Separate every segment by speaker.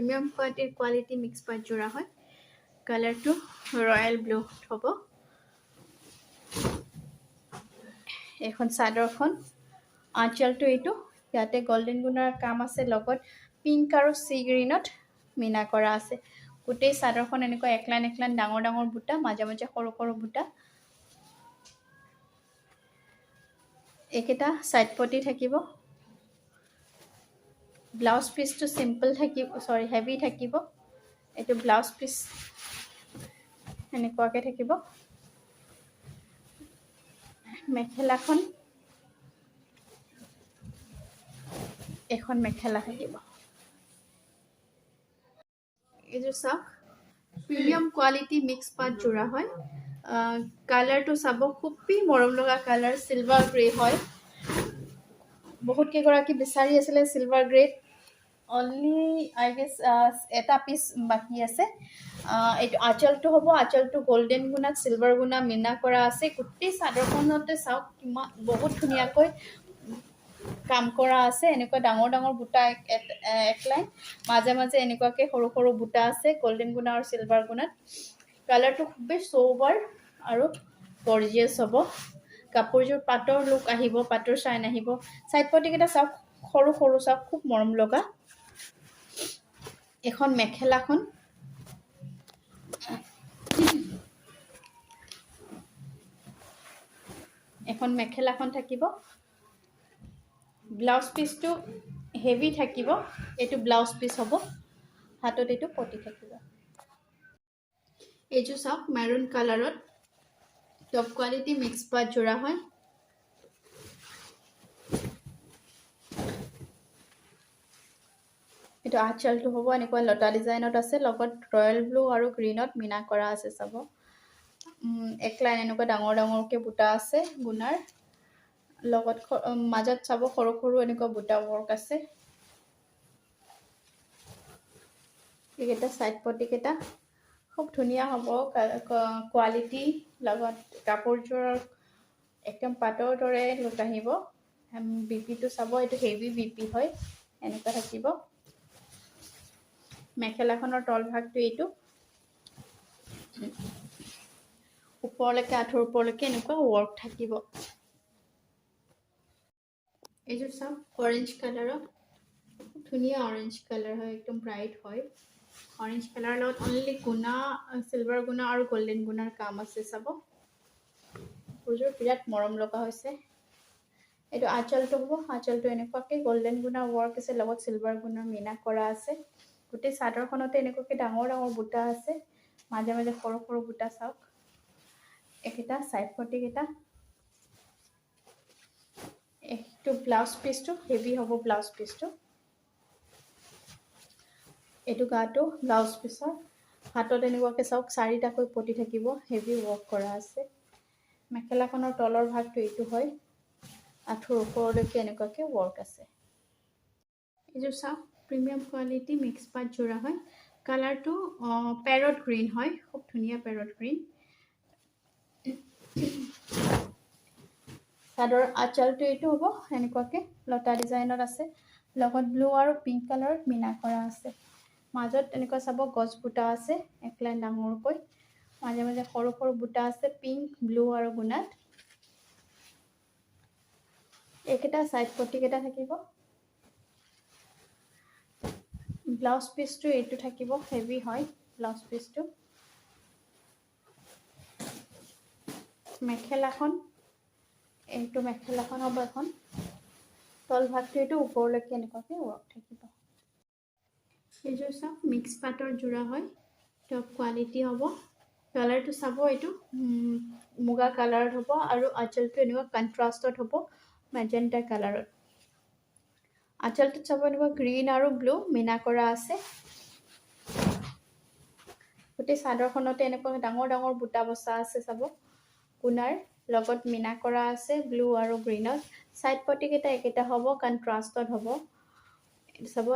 Speaker 1: Premium quality mix পাট যোৰা হয়। কালাৰটো ৰয়েল ব্লু হ'ব। এইখন চাদৰখন, আঁচলটো এইটো। ইয়াতে গল্ডেন গুণাৰ কাম আছে, লগত পিংক আৰু চি গ্ৰীণত মীনা কৰা আছে। গোটেই চাদৰখন এনেকুৱা এক লাইন এক লাইন ডাঙৰ ডাঙৰ বুটা, মাজে মাজে সৰু সৰু বুটা। এইকেইটা চাইড পটি থাকিব। ব্লাউজ পিচটো চিম্পল থাকিব, চৰি, হেভি থাকিব। এইটো ব্লাউজ পিচ এনেকুৱাকৈ থাকিব। মেখেলাখন, এখন মেখেলা থাকিব। এইযোৰ চাওক, প্ৰিমিয়াম কোৱালিটি মিক্স পাট যোৰা হয়। কালাৰটো চাব, খুবেই মৰম লগা কালাৰ, চিলভাৰ গ্ৰে হয়। বহুত কেইগৰাকী বিচাৰি আছিলে চিলভাৰ গ্ৰেত। অনলি I guess এটা পিচ বাকী আছে। এইটো আঁচলটো হ'ব। আঁচলটো গল্ডেন গুণাত চিলভাৰ গুণা মীনা কৰা আছে। গোটেই চাদৰখনতে চাওক, কিমান বহুত ধুনীয়াকৈ কাম কৰা আছে। এনেকুৱা ডাঙৰ ডাঙৰ বুটা এক লাইন, মাজে মাজে এনেকুৱাকৈ সৰু সৰু বুটা আছে গল্ডেন গুণা আৰু চিলভাৰ গুণাত। কালাৰটো খুবেই চৌবাৰ আৰু গৰ্জিয়াছ হ'ব। কাপোৰযোৰ পাটৰ লুক আহিব, পাটৰ চাইন আহিব। চাইড পটিকেইটা চাওক, সৰু সৰু চাওক, খুব মৰম লগা। এখন মেখেলাখন, এখন মেখেলাখন থাকিব। ব্লাউজ পিচটো হেভি থাকিব। এইটো ব্লাউজ পিচ হ'ব। হাতত এইটো পটি থাকিব। এইযোৰ চাওক, মেৰুন কালাৰত টপ কোৱালিটি মিক্স পাট যোৰা হয়। এইটো আঁচলটো হ'ব। এনেকুৱা লতা ডিজাইনত আছে, লগত ৰয়েল ব্লু আৰু গ্ৰীণত মীনা কৰা আছে চাব। এক লাইন এনেকুৱা ডাঙৰ ডাঙৰকৈ বুটা আছে গুণাৰ লগত। মাজত চাব, সৰু সৰু এনেকুৱা বুটা ৱৰ্ক আছে। এইকেইটা চাইড পটিকেইটা খুব ধুনীয়া হ'ব কোৱালিটি, লগত কাপোৰযোৰৰ একদম পাটৰ দৰে লুক আহিব। বিপিটো চাব, এইটো হেভি বিপি হয়, এনেকুৱা থাকিব। মেখেলাখনৰ তল ভাগটো এইটো, ওপৰলৈকে, আঁঠুৰ ওপৰলৈকে এনেকুৱা ৱৰ্ক থাকিব। এইযোৰ চাওক, অৰেঞ্জ কালাৰত, খুব ধুনীয়া অৰেঞ্জ কালাৰ হয়, একদম ব্ৰাইট হয়। অৰেঞ্জ কালাৰৰ লগত অনলি গুণা, চিলভাৰ গুণা আৰু গল্ডেন গুণাৰ কাম আছে চাব। কাপোৰযোৰ বিৰাট মৰম লগা হৈছে। এইটো আঁচলটো হ'ব। আঁচলটো এনেকুৱাকৈ গল্ডেন গুণাৰ ৱৰ্ক আছে, লগত চিলভাৰ গুণাৰ মীনা কৰা আছে। গোটেই চাদৰখনতে এনেকুৱাকৈ ডাঙৰ ডাঙৰ বুটা আছে, মাজে মাজে সৰু সৰু বুটা চাওক। এইকেইটা চাইড পটিকেইটা। এইটো ব্লাউজ পিচটো হেভি হ'ব। ব্লাউজ পিচটো এইটো, গাটো ব্লাউজ পিচৰ। হাতত এনেকুৱাকৈ চাওক, চাৰিটাকৈ পটি থাকিব, হেভি ৱৰ্ক কৰা আছে। মেখেলাখনৰ তলৰ ভাগটো এইটো হয়, আঁঠুৰ ওপৰলৈকে এনেকুৱাকৈ ৱৰ্ক আছে। এইযোৰ চাওক, প্ৰিমিয়াম কোৱালিটি মিক্স পাট যোৰা হয়। কালাৰটো পেৰট গ্ৰীণ হয়, খুব ধুনীয়া পেৰট গ্ৰীণ। চাদৰ আঁচলটো এইটো হ'ব, এনেকুৱাকৈ লতা ডিজাইনত আছে, লগত ব্লু আৰু পিংক কালাৰত মীনা কৰা আছে। মাজত এনেকুৱা চাব, গছ বুটা আছে এক লাইন ডাঙৰকৈ, মাজে মাজে সৰু সৰু বুটা আছে পিংক, ব্লু আৰু গুণাত। এইকেইটা চাইড পটিকেইটা থাকিব। ব্লাউজ পিচটো এইটো থাকিব, হেভি হয় ব্লাউজ পিচটো। মেখেলাখন এইটো, মেখেলাখন হ'ব এখন। তল ভাগটো এইটো, ওপৰলৈকে এনেকুৱাকৈ ৱৰ্ক থাকিব। এইযোৰ চাওক, মিক্স পাটৰ যোৰা হয়, টপ কোৱালিটি হ'ব। কালাৰটো চাব, এইটো মুগা কালাৰত হ'ব আৰু আঁচলটো এনেকুৱা কণ্ট্ৰাষ্টত হ'ব, মেজেণ্টা কালাৰত। আঁচলটোত চাব, এনেকুৱা গ্ৰীণ আৰু ব্লু মীনা কৰা আছে। গোটেই চাদৰখনতে এনেকুৱা ডাঙৰ ডাঙৰ বুটা বচা আছে চাব, গুণাৰ লগত মীনা কৰা আছে ব্লু আৰু গ্ৰীণত। চাইড পটিকেইটা একেটা হ'ব, কণ্ট্ৰাষ্টত হ'ব। এইটো চাব,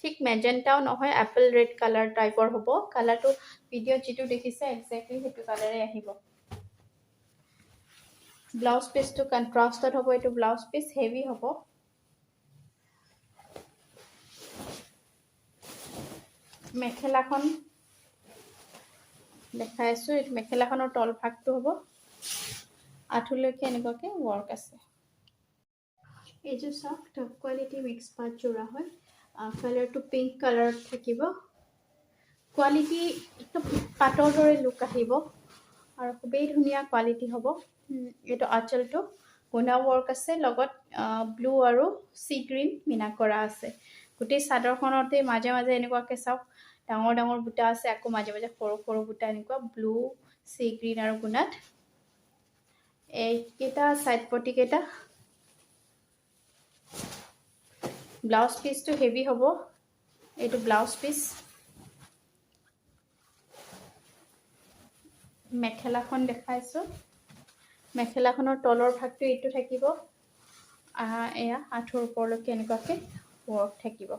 Speaker 1: ঠিক মেজেণ্টাও নহয়, এপল ৰেড কালাৰ টাইপৰ হ'ব। কালাৰটো ভিডিঅ'ত যিটো দেখিছে, একজেক্টলি সেইটো কালাৰে আহিব। ব্লাউজ পিচটো কণ্ট্ৰাষ্টত হ'ব। এইটো ব্লাউজ পিচ হেভি হ'ব। মেখেলাখন দেখাই আছোঁ। এইটো মেখেলাখনৰ তল ভাগটো হ'ব, আঁঠুলৈকে এনেকুৱাকৈ ৱৰ্ক আছে। এইযোৰ চাওক, টপ কোৱালিটি মিক্স পাট যোৰা হয়। কালাৰটো পিংক কালাৰত থাকিব। কোৱালিটি একদম পাটৰ দৰে লুক আহিব আৰু খুবেই ধুনীয়া কোৱালিটি হ'ব। এইটো আঁচলটো গুণা ৱৰ্ক আছে, লগত ব্লু আৰু চি গ্ৰীণ মীনা কৰা আছে। গোটেই চাদৰখনতে মাজে মাজে এনেকুৱাকৈ চাওক, ডাঙৰ ডাঙৰ বুটা আছে, আকৌ মাজে মাজে সৰু সৰু বুটা, এনেকুৱা ব্লু, চি গ্ৰীণ আৰু গুণাত। এইকেইটা ছাইড পটিকেইটা। ব্লাউজ পিচটো হেভি হ'ব। এইটো ব্লাউজ পিচ। মেখেলাখন দেখাইছোঁ। মেখেলাখনৰ তলৰ ভাগটো এইটো থাকিব। এয়া আঁঠুৰ ওপৰলৈকে এনেকুৱাকৈ ৱৰ্ক থাকিব।